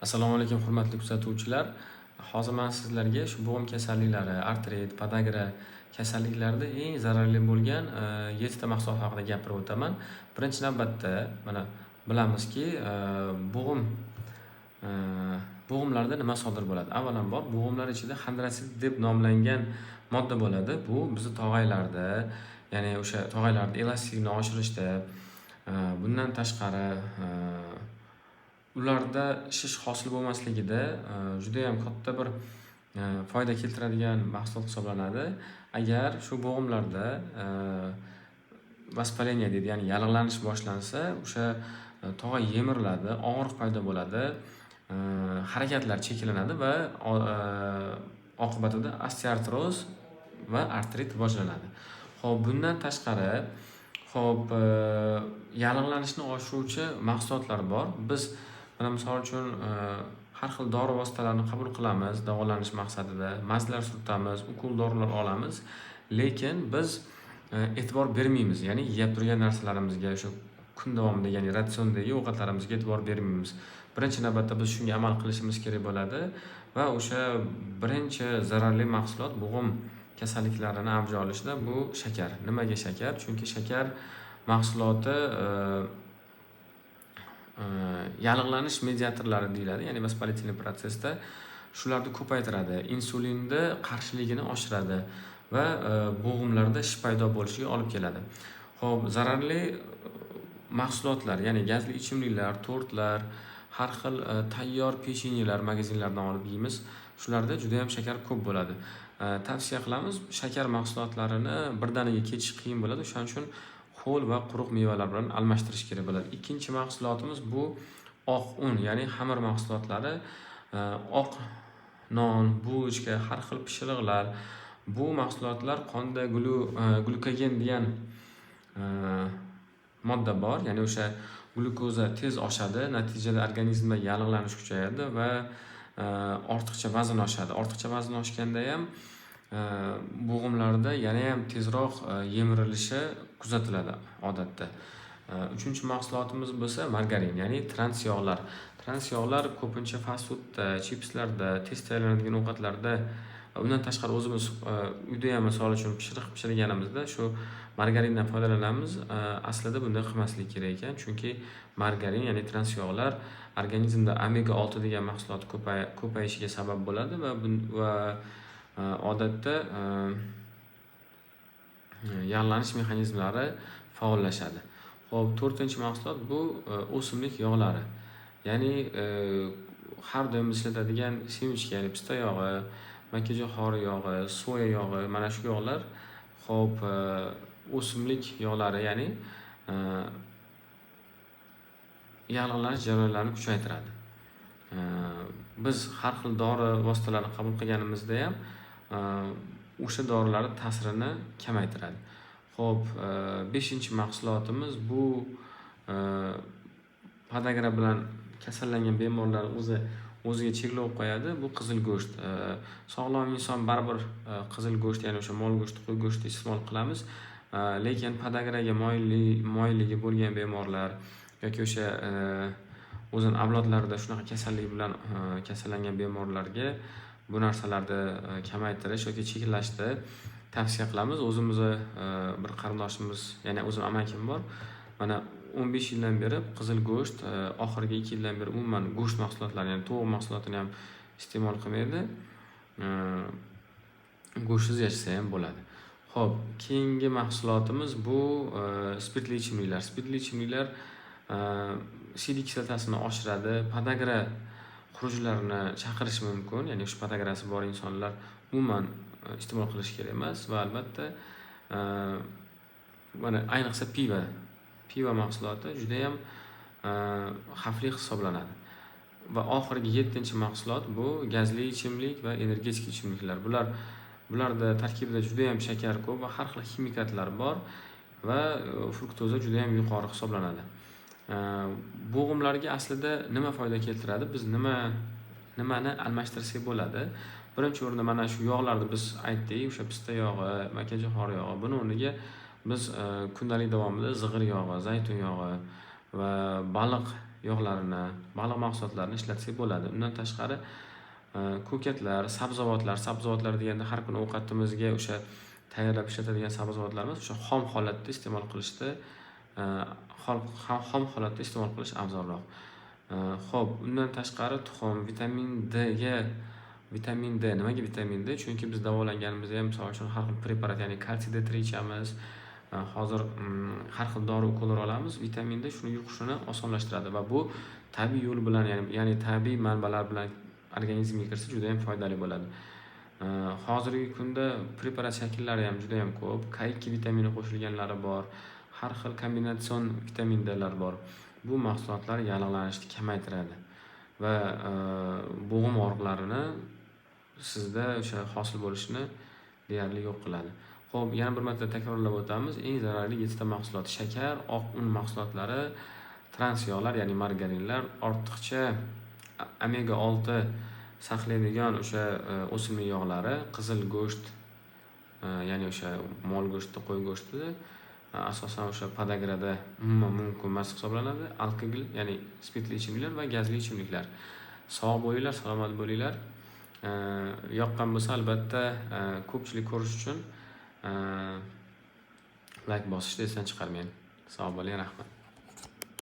Assalomu alaykum, hurmatli kuzatuvchilar. Hozir man sizlarga shu bo'g'im kasalliklari, artrit, podagra kasalliklarida eng zararli bo'lgan 7 ta mahsulot haqida gapirib o'taman. Birinchi navbatda mana bilamizki, bo'g'imlarda nima sodir bo'ladi? Avvalambor, bo'g'imlar ichida xondrotsit deb nomlangan modda bo'ladi. Bu bizni tog'aylarda, ya'ni o'sha tog'aylarda elastiklikni oshirishda, bundan tashqari, ularda shish hosil bo'lmasligida judayam katta bir foyda keltiradigan mahsulot hisoblanadi. Agar shu bo'g'imlarda воспаление deydi, ya'ni yallig'lanish boshlansa, o'sha tog'ay yemiriladi, og'riq paydo bo'ladi, harakatlar cheklanadi va oqibatida osteoartroz va artrit rivojlanadi. Xo'p, bundan tashqari, xo'p, yallig'lanishni oshiruvchi mahsulotlar bor. Biz mana misol uchun har xil dori vositalarini qabul qilamiz davolanish maqsadida, mazlar surtamiz, ukol dorilar olamiz, lekin biz e'tibor bermaymiz, ya'ni yeb turgan narsalarimizga, o'sha kun davomida, ya'ni ratsiondagi ovqatlarimizga e'tibor bermaymiz. Birinchi navbatda biz shunga amal qilishimiz kerak bo'ladi va o'sha birinchi zararli mahsulot bo'g'im kasalliklarini avj olishida bu shakar. Nimaga shakar? Chunki shakar mahsuloti yallig'lanish mediatorlari deyiladi, ya'ni воспалительный процесс da shularni ko'paytiradi, insulinni qarshiligini oshiradi va bo'g'imlarda shish paydo bo'lishiga olib keladi. Xo'p, zararli mahsulotlar, ya'ni gazli ichimliklar, tortlar, har xil tayyor pechenyelar magazinlardan olib yeymiz. Shularda judayam shakar ko'p bo'ladi. Tavsiya qilamiz, shakar mahsulotlarini birdaniga ketish qiyin bo'ladi. O'shaning uchun ho'l va quruq mevalar bilan almashtirish kerak bo'ladi. Ikkinchi mahsulotimiz bu oq un, ya'ni xamir mahsulotlari, oq non, булочка, har xil pishiriqlar. Bu mahsulotlar qonda glyukogen degan modda bor, ya'ni o'sha glyukoza tez oshadi, natijada organizmda yallig'lanish kuchayadi va ortiqcha vazn oshadi. Ortiqcha vazn oshganda ham bo'g'imlarda yanayam tezroq yemirilishi kuzatiladi odatda. Uchinchi mahsulotimiz bo'lsa margarin, ya'ni trans yog'lar. Trans yog'lar ko'pincha fast foodda, chipslarda, tez tayyorlanadigan ovqatlarda, undan tashqari o'zimiz uyda ham, misol uchun, pishiriq pishirganimizda shu margarindan foydalanamiz. Aslida bunday qilmaslik kerak ekan, chunki margarin, ya'ni trans yog'lar organizmda omega 6 degan mahsulot ko'payishiga sabab bo'ladi va odatda yallig'lanish mexanizmlari faollashadi. Xo'p, to'rtinchi mahsulot bu o'simlik yog'lari. Ya'ni har doim ishlatadigan семечка, ya'ni pista yog'i, makkajo'xori yog'i, soya yog'i, mana shu yog'lar, xo'p, o'simlik yog'lari, ya'ni yallig'lanish jarayonlarini kuchaytiradi. Biz har xil dori vositalarini qabul qilganimizda ham o'sha dorilarni ta'sirini kamaytiradi. Xo'p, beshinchi mahsulotimiz bu podagra bilan kasallangan bemorlar o'zi o'ziga cheklov qo'yadi. Bu qizil go'sht. Sog'lom inson baribir qizil go'sht, ya'ni o'sha mol go'shti, qo'y go'shti iste'mol qilamiz. Lekin podagraga moyilligi bo'lgan bemorlar yoki o'sha o'zini avlodlarida shunaqa kasallik bilan kasallangan bemorlarga bu narsalarni kamaytirish yoki cheklashni tavsiya qilamiz. O'zimizni bir qarindoshimiz, ya'ni o'zim amakim bor. Mana 15 yildan beri qizil go'sht, oxirgi 2 yildan beri umuman go'sht mahsulotlarini, ya'ni tovuq mahsulotini ham iste'mol qilmaydi. Go'shtsiz yashasa ham bo'ladi. Xo'p, keyingi mahsulotimiz bu spirtli ichimliklar. Spirtli ichimliklar siydik kislotasini oshiradi, podagra xurujlarini chaqirishi mumkin, ya'ni shu podagrasi bor insonlar umuman iste'mol qilishi kerak emas va albatta mana ayniqsa pivo. Pivo mahsuloti judayam xavfli hisoblanadi. Va oxirgi yettinchi mahsulot bu gazli ichimlik va energetik ichimliklar. Bularda tarkibida judayam shakar ko'p va har xil ximikatlar bor va fruktoza judayam yuqori hisoblanadi. Bo'g'imlarga aslida nima foyda keltiradi? Biz nimani almashtirsak bo'ladi? Birinchi o'rinda mana shu yog'larni biz aytdik, o'sha pista yog'i, makkajo'xori yog'i. Buni o'rniga biz kundalik davomida zig'ir yog'i, zaytun yog'i va baliq yog'larini, baliq mahsulotlarini ishlatsak bo'ladi. Undan tashqari ko'katlar, sabzavotlar, sabzavotlar deganda har kuni ovqatimizga o'sha tayyorlab ishlatadigan sabzavotlarimiz o'sha xom holatda iste'mol qilishda, xom holatda iste'mol qilish afzalroq. Xo'p, undan tashqari tuxum, vitamin D ga, vitamin D, nimaga vitamin D? Chunki biz davolanganimizda ham, misol uchun, har xil preparat, ya'ni kalsiy D3 ichamiz. Hozir har xil dori, ukollar olamiz. Vitamin D shuni yuqishini osonlashtiradi va bu tabiiy yo'l bilan, ya'ni tabiiy manbalar bilan organizmga kirsa, juda ham foydali bo'ladi. Hozirgi kunda preparat shakllari ham juda ham ko'p. K2 vitamini qo'shilganlari bor. Har xil kombinatsion vitamin Dlar bor. Bu mahsulotlar yallig'lanishni kamaytiradi va bo'g'im og'riqlarini sizda o'sha hosil bo'lishini deyarli yo'q qiladi. Xo'p, yana bir marta takrorlab o'tamiz. Eng zararli yettita mahsulot: shakar, oq un mahsulotlari, trans yog'lar, ya'ni margarinlar, ortiqcha omega 6 saqlaydigan o'sha o'simlik yog'lari, qizil go'sht, ya'ni o'sha mol go'shti, qo'y go'shti, asosan o'sha podagrada umuman mumkin emas hisoblanadi. Alkogol, ya'ni spirtli ichimliklar va gazli ichimliklar. Sog' bo'linglar, salomat bo'linglar. Yoqqan bo'lsa, albatta, ko'pchilik ko'rish uchun layk bosishni esdan chiqarmang. Sog' bo'ling, rahmat.